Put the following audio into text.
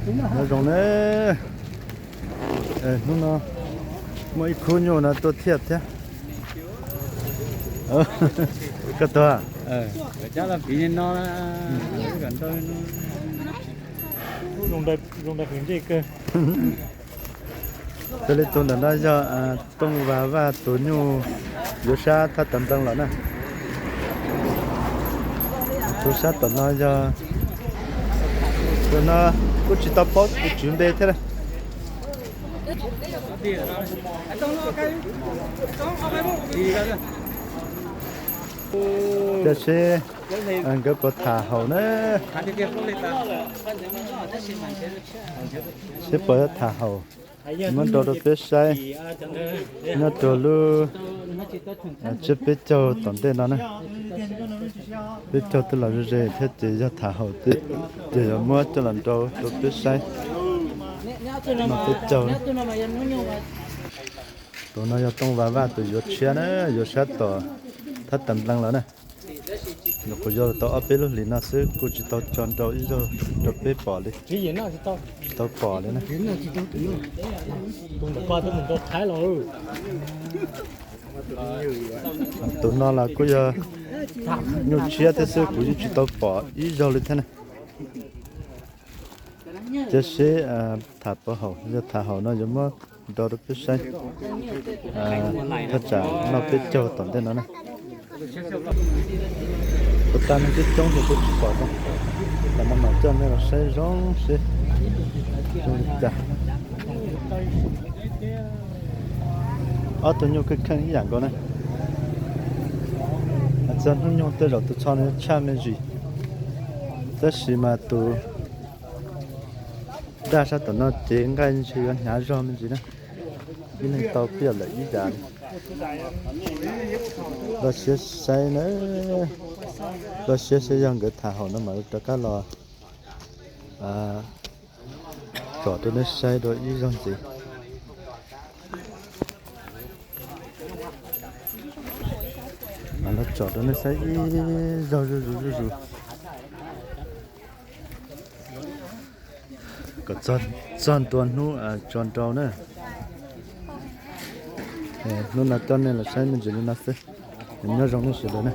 Nyob zoo na. Hnub no muaj ib khub nyuj no tuaj thiaj thiab. Koj tuag. Peb li tus ntawm no yog Tooj Vas Vaj tus nyuj yuav sab thaj tawm nplees los na. Tus sab tom no yog, tus no kuj tsis tau paub tus tswv npe thiab na. Tiam sis nkawd puas tham haum na? Seb puas tham haum, muab nrau rau peb saib. Nyob rau lub tsiab peb caug tom ntej no na, peb caug twb los ze ze thiab ces yog tham haum ces yuav muab coj los nrau rau peb saib. No peb caug. Tus no yog Tooj Vas Vaj tus yuav tshiab na, yuav sab tom thaj tawm nplees lawm na. Nyuam qhuav yuav los tau ob peb lub hlis no xwb, kuj tsis tau tso nrau ib zaug rau peb pom li. Tsis tau pom li na. Tus no los kuj yog nyuj tshiab thiab xwb, kuv yeej tsis tau pom ib zaug li thiab na. Cia seb tham puas haum, yog tham haum no yuav muab nrau rau peb saib. Thaj tsam noj peb caug tom ntej no na. Puas tas neeg coob coob ces kuj tsis pom zoo. Tam no mam coj nej los saib zoo seb zoo li cas. Ob tug nyuj kheej kheej ib yam nkaus na. Txog hnub nyoog tej zaum tus txho no tshaj me ntsis, tab sis mas tus daj sab tom no cev nqaij ntshe yuav hnyav zog me ntsis na. Ib leeg tau piaj lawm ib yam li. Los siav saib na, los siav saib yog nkawd tham haum no mam li rov qab los tsom rau nej saib dua ib zaug ntxiv. Mam los tsom rau nej saib ib zaug zuj zus zuj zus. Kom txog ntua hnub tso nrau na. Hnub no coj nej los saib me ntsis li no xwb. Nyob zoo nej sawv daws na.